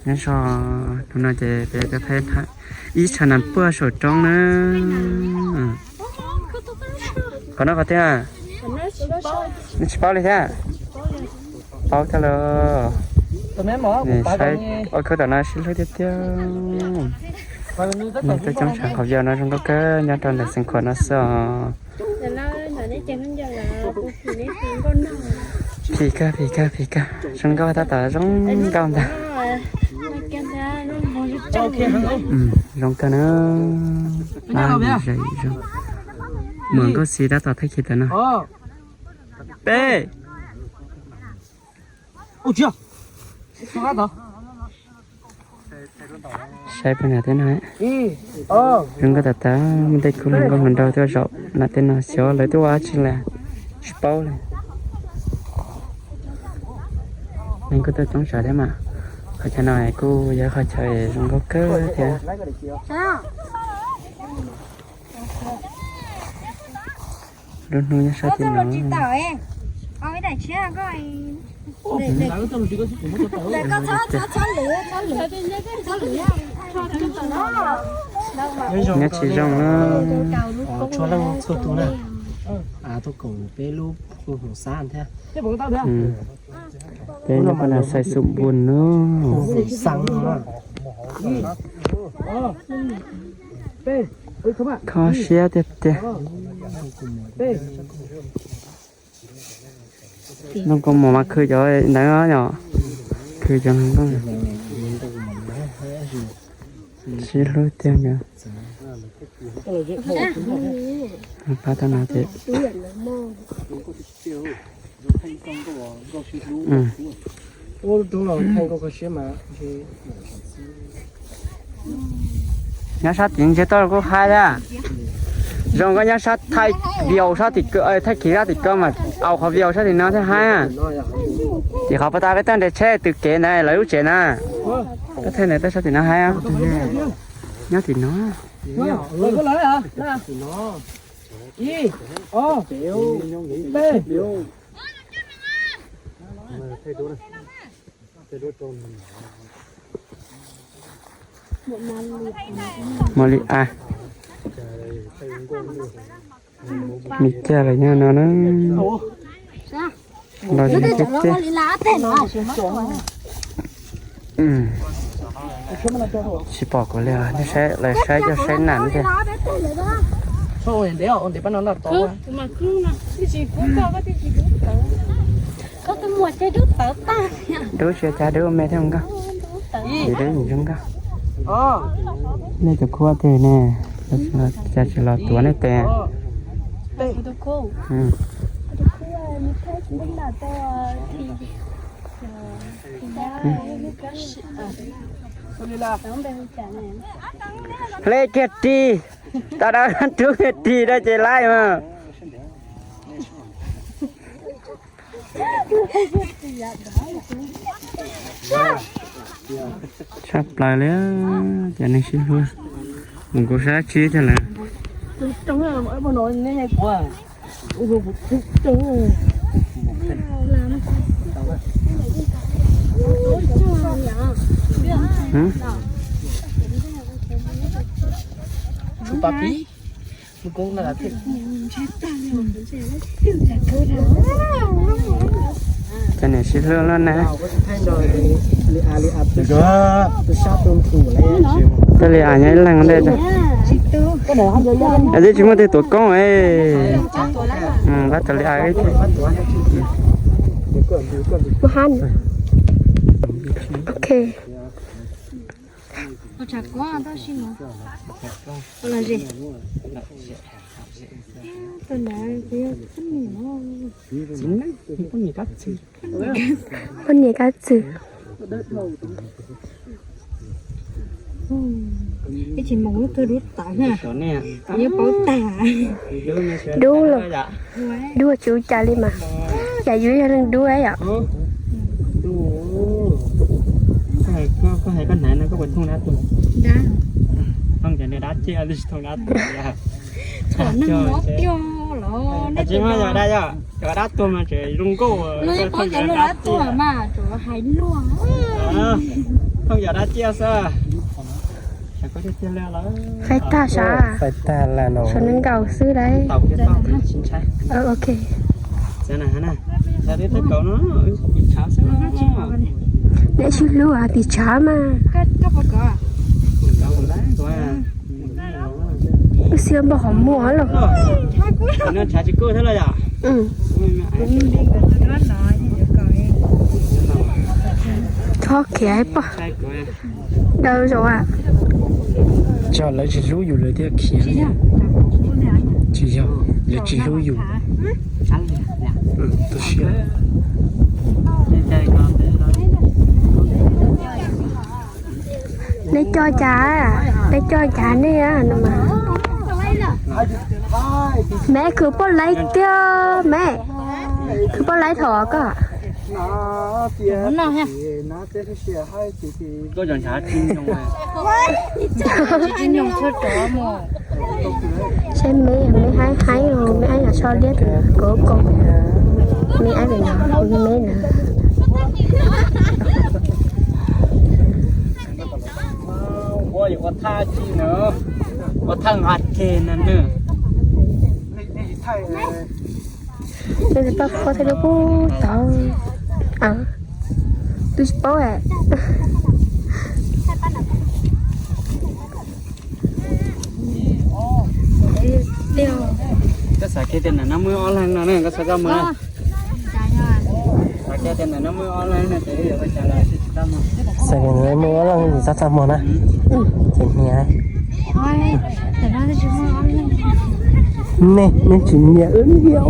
Nyob zoo, hnub no ces peb tuaj thaij ib tshav nas puag saum roob na. Qhov no qhov twg? Neb tsis paub li thiab? Paub thiab los? Saib ua khawb tom no sib hlub tiag tiag. Neb tuaj coob tshav qhov video no zoo nkauj kawg nyob rau ntawm Xeev Khuam no xwb os. Phim kawg, phim kawg, phim kawg, zoo nkauj tab tom zoo nkauj ntag. Zoo kawg na. Zoo. Muam Nkauj Xis tab tom thaij khiv tam no. Peb. Saib peb nam teb no. Zoo nkauj tas tas, muaj tej khub hluas nkauj hluas nraug tuaj zaum nam teb no xyov lawv tuaj ua dab tsi li, tsis paub li. Neeg kuj tuaj coob tshav thiab mas. Qhov chaw no kuj yog qhov chaw zoo nkauj kawg thiab. Lub hnub nyob sab tim no. Nyob tsis zoo na. Txhua leej txhua tus na, tuaj koom peb lub hu hmoov xab thiab. Peb nyob qhov no xais xum npun no. Kho siab tiag tiag. Ntoo kaus mom mas khwv cov ntawd yom, khwv cov ntoo sib hlub tiag yom. Pab tau no ces nyob sab tim ntsia toj kuj haib thiab. Zoo koj nyob sab thaij viau sab tim, thaij khiv sab tim ko mas au qhov viau sab tim no thiaj haib. Tim qhov pas tas peb tuaj nres tsheb tws kev ntawd lawv lub tsev na. Koj thaij ntawd toj sab tim no haib. Nyob tim no. Mos li as. Me caj lawm nyob no na. Los zoo tiag tiag. Tsis pom kuv li os, nej saib lawv saib coj saib nam tiag. Dub tsis cas dub me thiab nkauj. Dub nim zoo nkauj. Nej tus khub twg ne? Cas tsis los tuav nej tes? Hle kiag ris, tau dab rub kiag ris rau ces laib mas. Tshaj plaws li, cov neeg sib hlub. Mus kuv sab tsib thiab lawm. Cov niam sib hlub loj na. Tau li as nyob ib leeg ntej. Twb tsis muaj tej tuav koob. Pab tau li as. Ok. Poj niam kab txwm. Dub los, dub tsis ua cas li mas, cas yus yog leej dub yom. Tsis muaj yog dab yog, cov dab tuag mas tseem zoo nkauj. Thooj yog dab ciaj xwb. Faib tag sav, faib tag las no, sawv nees nkaum xwb lauj. Ok. Neb sib hlub tim tshav mas. Wb xiab npaj qhov muag los. Tsis kub thiab los yom? Txhob khiav poj. Daws zaum a. Tso lawv tsis hlub yus lawv thiaj khiav. Tsis yog, lawv tsis hlub yus. Tu siab. Neb coj cas, neb coj cas nej no mas. Meb khwv poj laib tiag meb, khwv poj laib thaum koj. Saib meb, meb haib haib, meb haib yam so liab kov kov, meb haib li no, meb na. Ua thaj ci na, ua thaj nqa ke na nw. Pab phob thiab lub pub tod. Twb tsis paub. Koj xav kiag tias ntawm no muaj ob leeg no ne, koj txhob coj mus na. Xav kiag tias ntawm no muaj ob leeg no ces yuav ua cas los tsis txhob mus. Xav kiag ntawm no muaj ob leeg ces txhob txaj muag na. Ces hnia. Nej, nej tsis hnia wb hnia.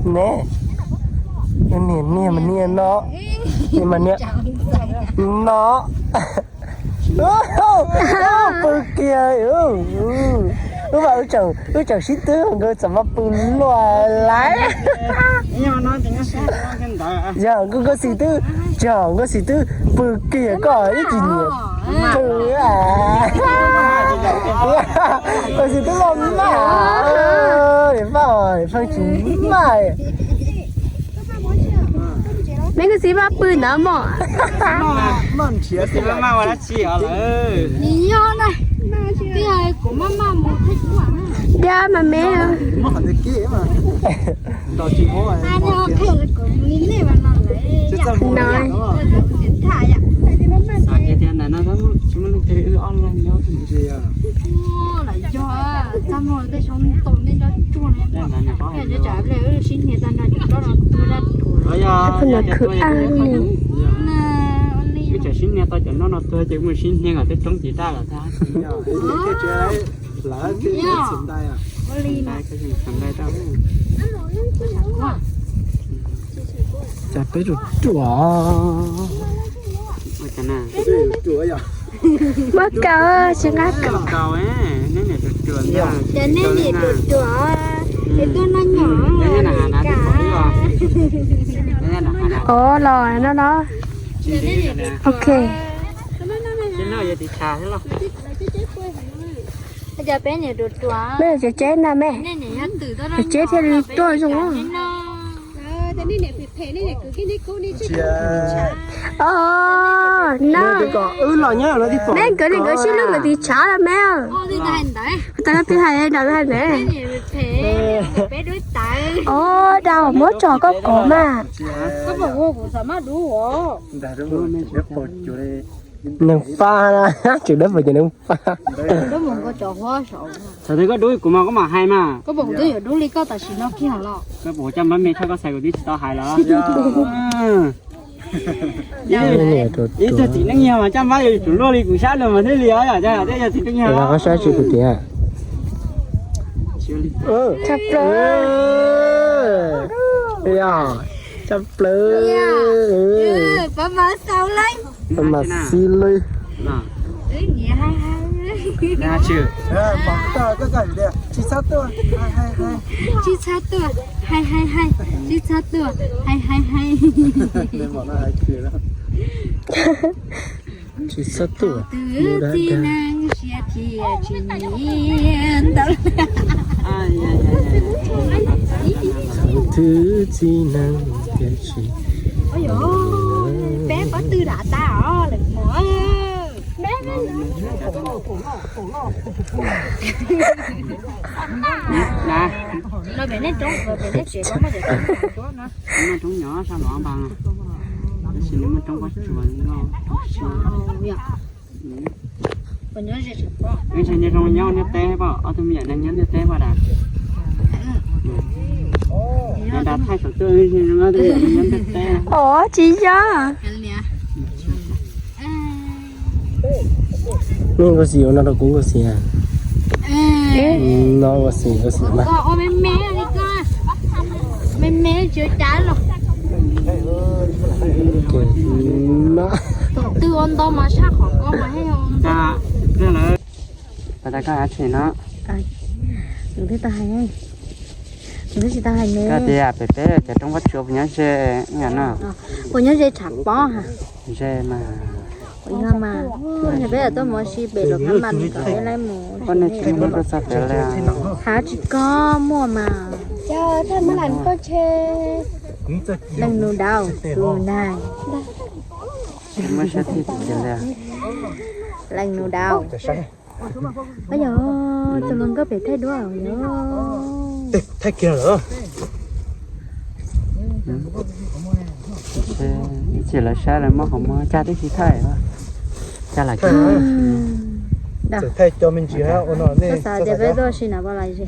Ne, ne, niag mas niag no, niag mas niag no. Pw kiag, wb mas wb tseem sib twb nkawd txawm mas pw luaj lawm. Yog nkawd, nkawd xim twb, yog nkawd xim twb pw kiag koj ib tsis nyiam pw. Nkawd xim twb los maj, niam Faj, niam Faj tsis maj. Neb nkawd xim maj pw ntawd mog. Nws yog na, twb yog kuv maj maj mus thiab kuv. Dab mas me. Tus no khwv av li. Wb tseem sib nias tau cov noj no tuag ces mus sib nias kom tej roob tim daj los tag. Cas peb ruam ruam. Muab kaus tsis nqa kaus. Cov nej niam ruam ruam es tuaj noj nyom ka. Ov los no los. Ok. Peb niam ruam ruam. Mej tsev tsev na mej, tsev tsev thiaj li tuaj zoo. Os, no. Mej nkawd li nkawd sib hlub nkawd tiv tshav los mej. Tas no twb hais nram hais ntawd. Os, dab muab tso koj kov mas. Neeg faj na, tseem dab pem ces neeg faj. Thaum twg koj dub kuv mas koj mam hais mas. Koj puas coj npab me tshaj koj xaiv kuv twb tsis tau hais los. Ib tug txiv neej yog mas caj npab yuav tsum luaj li kuv sab lug mas thiaj li os, yog tej yog txiv neej yog. Koj saib tsis kuv tias. Tshaj plaws. Tshaj plaws. Pab mas xib lwb. Tsis txhob tuaj, tsis txhob tuaj, hais hais hais, tsis txhob tuaj, hais hais hais. Tsis txhob tuaj, mus dab dab. Thiaj tsis ntau. Thwj txiv neej thiaj tsis. Peb pob tw dam tas os lawm mog. Muaj roob nyob sab lov npas, tab sis nws muaj roob pob tsuas nkauj. Ib txhia nyob zoo nyob ntiaj teb pom, ob tug me nyuam neeg nyob ntiaj teb pom dam. Nyob da thaij saum tuaj, ib txhia zoo ob tug me nyuam neeg nyob ntiaj teb. Ov, tsis yog. Nkuaj xim ua no rau kuv nkuaj xim. No nkuaj xim, nkuaj xim mas. Me me tsis cav los. Tus twg ua ntau mas sab qhov ko mas. Pas tas koj hais tsis no. Nws twb tau hais, nws twb tsis tau hais ne. Koj tias pem peb cov roob pob tsuas puas nyob ze no? Puas nyob ze tshav pob ha? Ze mas. Puas yog mas? Yog peb yuav tuaj mus ua si pem luas phab mas kom peb laib mus. Ua nej tsis muaj tuaj txog pem li. Hav tsis koj muaj mas. Leej nus dau tus nag. Muaj siab thiaj tsis li. Leej nus dau. Ov yog, tus hluas nkauj pem thaij duab yog. Thaij kiag lawm. Ib chim lawv saib lawv muab qhov muag caj tib si thaij. Caj los caj. Txawm thaij cov me ntsis ua no nej xav tias peb tuaj si na poj los ze.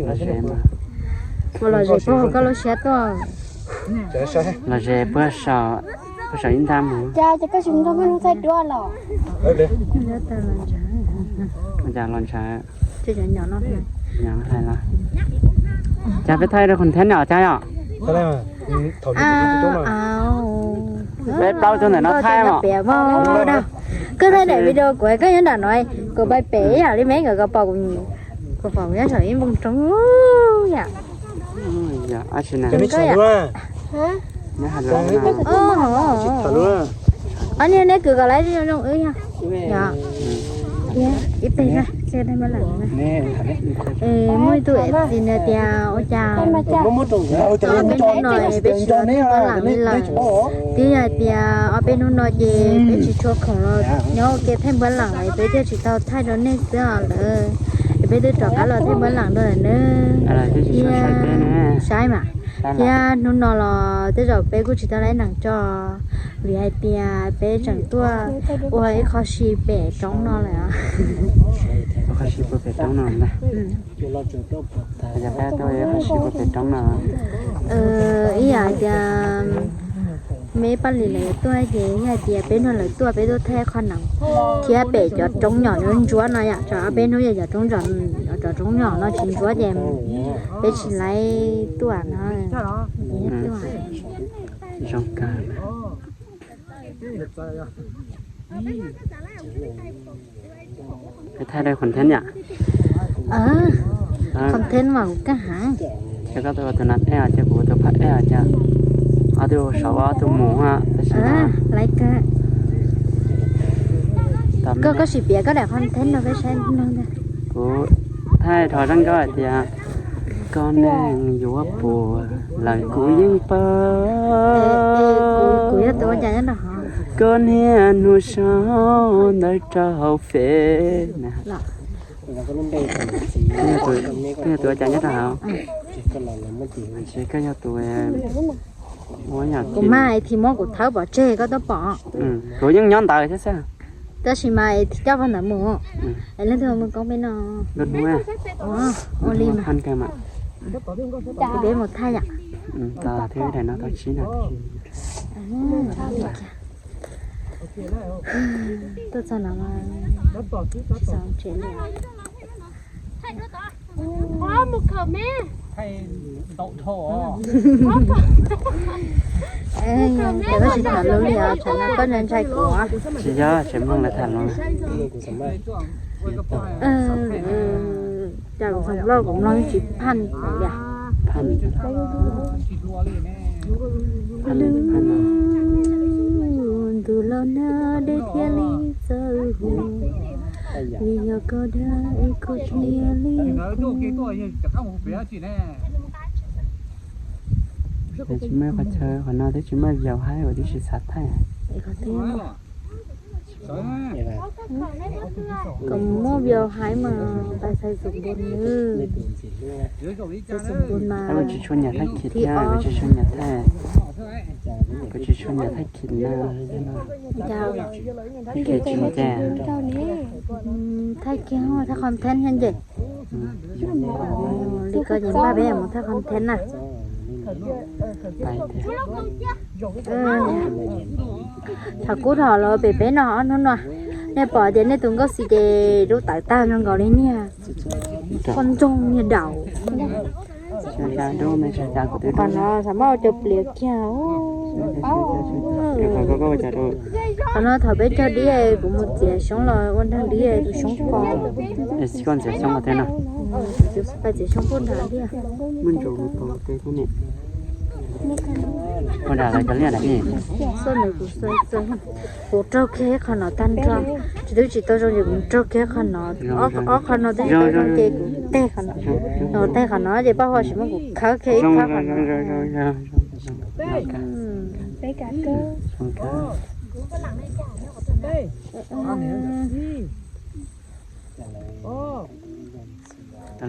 Los ze mas. Poj los ze pog koj lub siab tuaj. Los ze puag saum, puag saum ib nta mus. Cas koj tsis nrog peb mus thaij duab los? Cas los ntshav. Cas peb thaij rau qhov thiab no cas yom? Peb plaub tuaj ntawm no thaij mas. Koj thaij daim video kuv, koj nyob nram no, kuv pais pem ib yam li me nkawd, koj pom kuv, koj pom kuv nyob saum ib npoo roob yam. Ob niag neb kwv kom lawv zoo zoo wb yog. Ib peg muaj ib tug txiv nws tias ua cas peb hnub no peb tsis ua peb lam li lawm, twb yog hais tias ob peb hnub no ces peb tsis tshua khoom los nyob ua ke thaij npuab lam lawm peb thiaj tsis tau thaij rau nej xwb os lawm. Es peb twb rov qab los thaij npuab lam dua lawm nawb. Thiab saib mas, thiab hnub no los tej zaum peb kuj tsis tau laib nees tso, vim hais tias peb tseem tuaj ua ib qho si pem roob no lawm. Ua qho si puag pem roob no ntag. Yog peb tuaj ua qho si puag pem roob no. Ib yam hais tias me paj lis lawv tuaj ces yog hais tias peb nrog lawv tuaj peb tuaj thaij qho nees thiab pem cov roob nyom ntsuab no yom, tso ob peb hnub yog cov roob, cov roob nyom no tsis ntsuab ces peb tsis laib tuaj no. Zoo kawg. Peb thaij dab qhov thiab yom? Qhov thiab mas kuv kaj heev. Ces koj ua tus nas ej ces kuv ua tus phab ej ces ob tug saum ob tug mus tab sis no. Koj, koj sim piav koj daim qhov thiab no peb saib no ntag. Kuv thaij rau zaj nkauj hais tias, koj neeg yuav puas lawm kuv yeej paub, kuv yog tus ua cas nyob rau hauv, koj niaj hnub sau ntawv rau hauv Face na. Koj yog tus ua cas nyob rau hauv? Ces koj yog tus ua yam kuv mas thim muab kuv thawb pov tseg koj twb pom. Kuv yeej nyob ntawd thiab xwb. Tab sis mas thim coj pog ntawd mus, es leej twg mus koob peb no? Ua li mas. Peb mus thaij yom. Tuaj txog no tsis tau tsev li. Cov koj tsis tham lus li os, tsam no koj ntshai kuv. Tsis yog, tsis mloog lawv tham lus. Cas kuv txog loj kuv mloog tsis phaj li. Ntu los nag dej thiaj li txawv huv. Vim yog koj dag es kuv tsis yog li kuv. Tsis muaj qhov chaw, qhov no twb tsis muaj view hais, ua twb tsis xav thaij. Kom muaj view hais mas pas xais xum npun nws. Xais xum npun mas kuv tsis tshua nyiam thaij khim thiab, kuv tsis tshua nyiam thaij, kuv tsis tshua nyiam thaij khim na. Thaij khim tsis nce. Thaij kiag thaij content thiab nce. Li ko ces npaj peb mus thaij content na. Thaum kub dhos los pem peb no ob hnub no, nej pom tias nej tus nkauj xis ces dub tawv tag nrho nkaus li niag poj ntxoog niag daus. Qhov no xav muab ua cov pliav kiag. Qhov no thaum peb cog dib kuv mus txiav xyoob los ua nreeg dib tus xyoob ko. Txiav xyoob puag nrad thiab. Ua nram lawv cov liaj na. Kuv raug kiag qhov no tag nrho, tsis twb tsis tau zoo ces kuv raug kiag qhov no. Ob qhov no twb tsis tau zoo ces kuv teg qhov no. Teg qhov no ces paj huam tsis muab kuv khawb kiag ib qhov qhov no.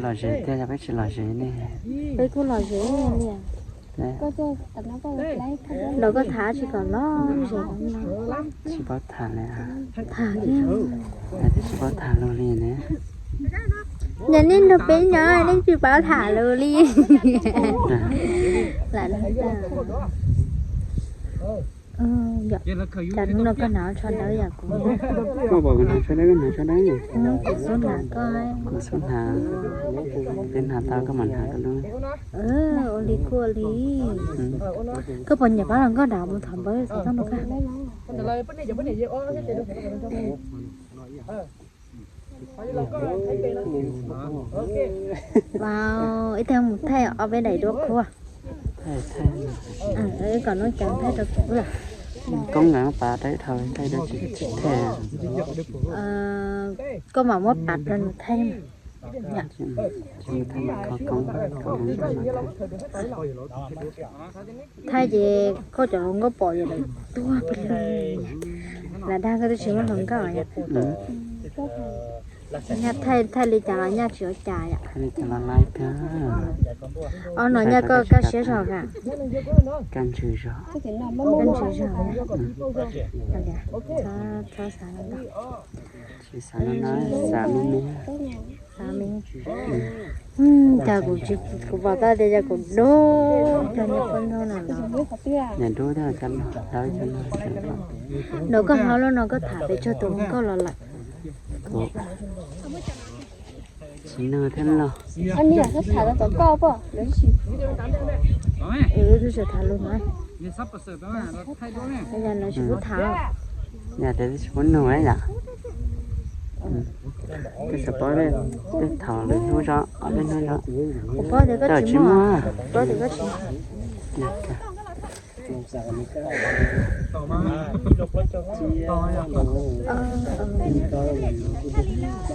Los ze tiag, yog peb tsis los ze ne. Peb kuj los ze li. Los koj tham tsis kom los ze. Tsis paub tham li. Tham thiab. Twb tsis paub tham lus li ne. Yog nej nrog peb nyob nej tsis paub tham lus li. Cas hnub no koj hnav tsho dawb yam kuv? Koj pom kuv hnav tsho dawb, koj hnav tsho dawb. Kuv xub hnav koj. Kuv xub hnav. Peb hnav tau koj mam hnav koj lub. Ua li kuj ua li. Koj puas nyiam pab los nkauj nrad mus thov npawb xov tooj rau koj? Ib tug mus thaij ob peb daim duab qhuav. Kom nub ceev thaij rau kuv. Koob nkees pas dawb dhau thaij duab tsis thaij. Koj mam muab pas rau nws thaij. Thaij ces koj cov hluas nkauj pom ces lawv tuag pes lug. Lam dag koj twb tsis muaj hluas nkauj yom. Nyaj thaij, thaij li cas los nyaj tsis ua cas yom. Ob no nyaj koj kaj siab zog ka? Kaj ntsws zog. Kaj ntsws zog. Txhob xav no. Tsis xav no, xav me me. Xav me. Cas kuv tsis, kuv pom tau tias yog kuv dub cog niag poj ntxoog no los. Niam dub thiab cas dawb cog no. Nrog koj hlob lub no koj tham pes tsawg tus hluas nkauj los lawm? Tsis nug thiab los. Tham lus no, yog lawv tsis pub tham. Yog tias tsis pub nug yom. Koj xav paub tej thaum lwm hnub zog, ob peb hnub zog. Kuv paub tias koj tsis muaj, paub tias koj tsis muaj.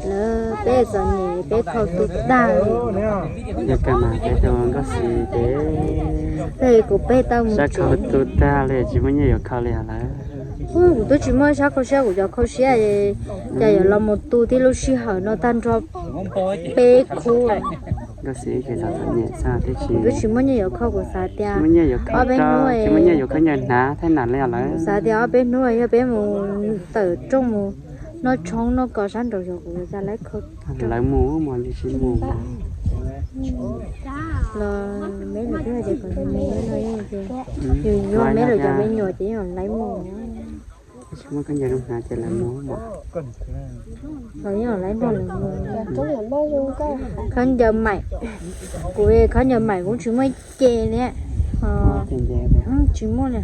Lawv peb txom nyem peb khau tu tag. Yog kawg mas peb tus nkauj xis ces, kuv peb tau mus sab khau tu tag li, tsis muaj nyiaj yuav khau li lawm. Kuv twb tsis muaj sab khau siab, kuv cov khau siab ces yuav los mus tu tib lub sij hawm no tag nrho peb khub. Nkauj xis ces txom txom nyem xwb, kuv twb tsis muaj nyiaj yuav khau, kuv xav tias ob peb hnub, tsis muaj nyiaj yuav khau nyiaj hnav thaij nam li lawm. Kuv xav tias ob peb hnub yog peb mus tawm rooj mus noj tshoob noj kos sab nraud xyov kuv yuav cas lawv khau. Lawv mus mas li tsis mus. Los me lawv twb hais tias kom me no, yus yog me lawv cov me nyuam ces yeej lawv mus. Tsis muaj khaub ncaws zoo hnav ces lawv mus mas. Lawv yeej lawv nrog lawv mus. Khaub ncaws maim, kuv khaub ncaws maim kuv tsis muaj ce li. Tsis muaj li.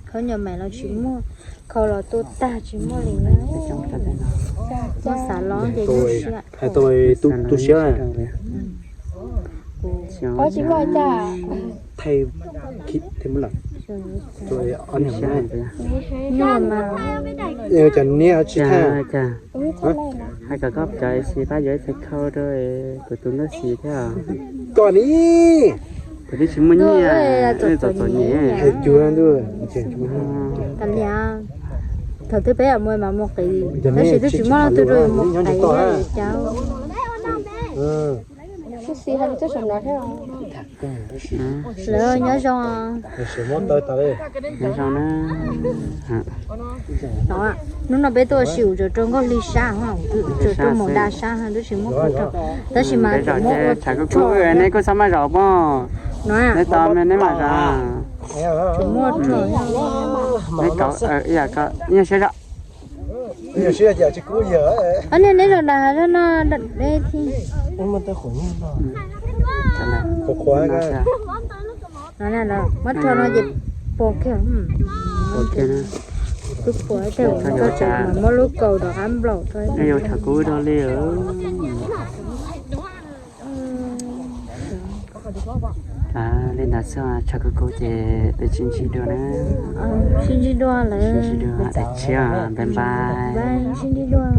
Khaub ncaws maim los tsis muaj, khau los tu tag tsis muaj li. Muaj xav los ces tu siab. Thaij, thaij lawm. Nyuaj mas. Cov niag tsis thaij. Kom koj cov xis pab yuav ib txhais khau rau kuv tus ntuj xis thiab. Koj ni, kuv twb tsis muaj nyiaj, txom txom nyem. Thaum twg peb mus mas mus qis, tab sis twb tsis muaj leej twg rau yus mus qis cas. Lawv nyob zoo. Nyob zoo na. Hnub no peb tuaj ua si ua rau nkauj hli sab, rau maum da sab, twb tsis muaj kub rog, tab sis mas tshav kub kub, neb kuj txhob maj zaum pob. No, neb tau me neb mam zaum. Tsis muaj rog. Neb kauv, yog siab zog. Niag neb los dag zog no, deb thiab. Muab rho no ces pom kiag. Twb pom, muab lub kaus rov qab nplaum. Yuav tshav kub dog li. Li ntawd xwb, tshav kub kub ces peb sib ntsib dua na. Sib ntsib dua lawm, daim tshiab, bye bye. Sib ntsib dua.